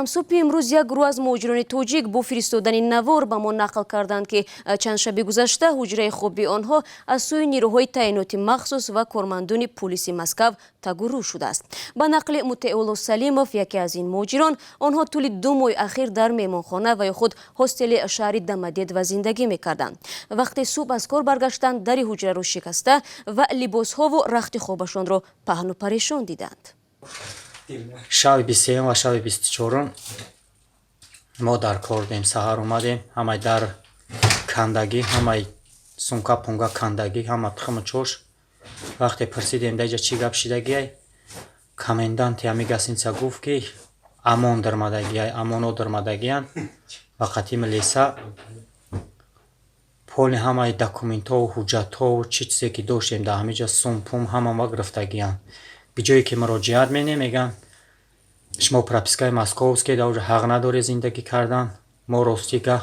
Субҳи имрӯз як гурӯҳ аз муҳоҷирони тоҷик бо фиристодани навор ба мо нақл карданд, ки чанд шаби гузашта ҳуҷраи хоби онҳо аз сӯи нирӯҳои таъиноти махсус ва кормандони пулиси Москав тагурӯ шудааст. Ба нақли Мутеулло Салимов, яке аз ин муҳоҷирон, онҳо тӯли 2 моҳи ахир дар меҳмонхона ва ё худ ҳостели шаҳри Домодедово зиндагӣ мекарданд. Вақте субҳ аз кор баргаштанд, дари ҳуҷраро шикаста ва либосҳову рахти хобашонро паҳну парешон диданд. Шаби 23-юм ва шаби 24-ум мо дар кор будем. Саҳар омадем, ҳамаи дар кандагӣ, ҳамаи сумка пунга кандагӣ, ҳама тухму чош. Вақте пурсидем, даиҷа чӣ гап шидагиай, коменданти ҳами гостиница гуфт, ки ОМОН дармадагиай, ОМОНо дармадагиянд ва қатъи милиса поли ҳамаи документҳову ҳуҷҷатҳову чӣ чизе ки доштем дар ҳамиҷа, сум пум ҳамама гирифтагиянд. Ҷое ки муроҷиат менем, мегӯянд, шумо пропискаи московский, дар оҷо ҳақ надоред зиндагӣ кардан. Мо ростӣ гаҳ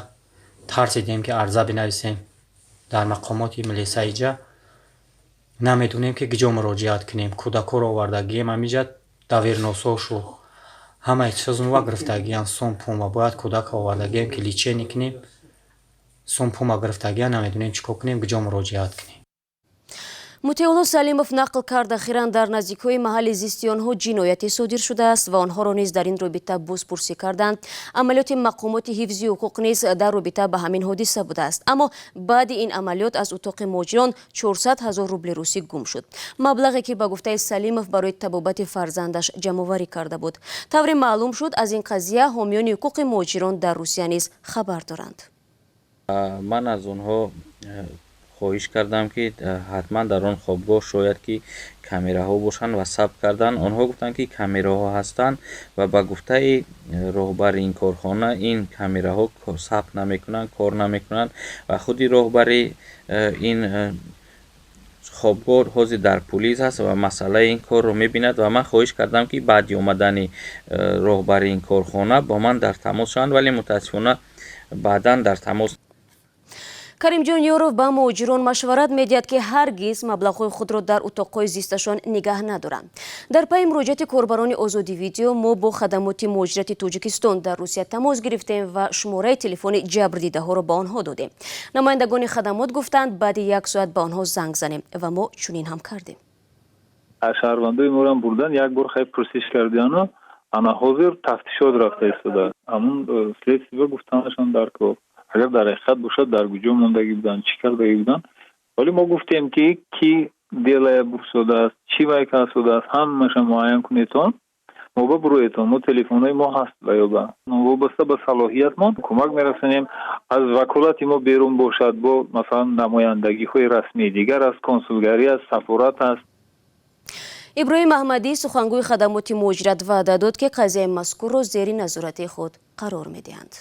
тарсидем, ки арза бинависем дар мақомоти милиса. Иҷа намедонем, ки киҷо муроҷиат кунем. Кӯдакҳоро овардагием ҳамиҷа, доверенностьҳошу ҳамаи чизмова гирифтагиянд, сум пумва. Бояд кӯдака овардагием, ки лечение кунем. Сум пума гирифтагиянд, намедонем чӣ кор кунем, киҷо муроҷиат кунем. Мутеулло Салимов нақл кард, ахиран дар наздикҳои маҳалли зисти онҳо ҷинояте содир шудааст ва онҳоро низ дар ин робита бозпурсӣ карданд. Амалиёти мақомоти ҳифзи ҳуқуқ низ дар робита ба ҳамин ҳодиса будааст. Аммо баъди ин амалиёт аз утоқи муҳоҷирон 400 ҳазор рубли русӣ гум шуд, маблағе ки, ба гуфтаи Салимов, барои табобати фарзандаш ҷамъоварӣ карда буд. Тавре маълум шуд, аз ин қазия ҳомиёни ҳуқуқи муҳоҷирон дар Русия низ хабар доранд. Ман аз онҳо хоҳиш кардам, ки ҳатман дар он хобгоҳ шояд ки камераҳо бошанд ва сабт карданд. Онҳо гуфтанд, ки камераҳо ҳастанд ва ба гуфтаи роҳбари ин корхона ин камераҳо сабт намекунанд, кор намекунанд ва худи роҳбари ин хобгоҳ ҳозир дар пулис аст ва масъалаи ин корро мебинад. Ва ман хоҳиш кардам, ки баъди омадани роҳбари ин корхона бо ман дар тамос шаванд, вале мутаассифона баъдан дар тамос Каримҷон Ёров ба муҳоҷирон машварат медиҳад, ки ҳаргиз маблағҳои худро дар утоқҳои зисташон нигаҳ надоранд. Дар пайи муроҷиати корбарони Озодӣ Видео мо бо хадамоти муҳоҷирати Тоҷикистон дар Русия тамос гирифтем ва шумораи телефони ҷабрдидаҳоро ба онҳо додем. Намояндагони хадамот гуфтанд, баъди як соат ба онҳо занг занем ва мо чунин ҳам кардем. Шаҳрвандои моро бурдан, як бор хай пурсиш кардиану ана ҳозир тафтишот рафта истода. Ҳамун следствие гуфтанашон дар кор, агар дар ҳақиқат бошад, дар куҷо мондагӣ буданд, чӣ кардагӣ буданд. Вале мо гуфтем, ки кӣ делая бурсодааст, чӣ вай кардааст, ҳамаша муайян кунедтон, мо ба буроетон, мо телефонҳои мо ҳаст ва ё ба вобаста ба салоҳиятмон кӯмак мерасонем. Аз ваколати мо берун бошад, бо масалан намояндагиҳои расмии дигар аст, консулгарӣ аст, сафорат аст. Иброҳим Аҳмадӣ, сухангӯи хадамоти муҳоҷират, ваъда дод, ки қазияи мазкурро зери назорати худ қарор медиҳанд.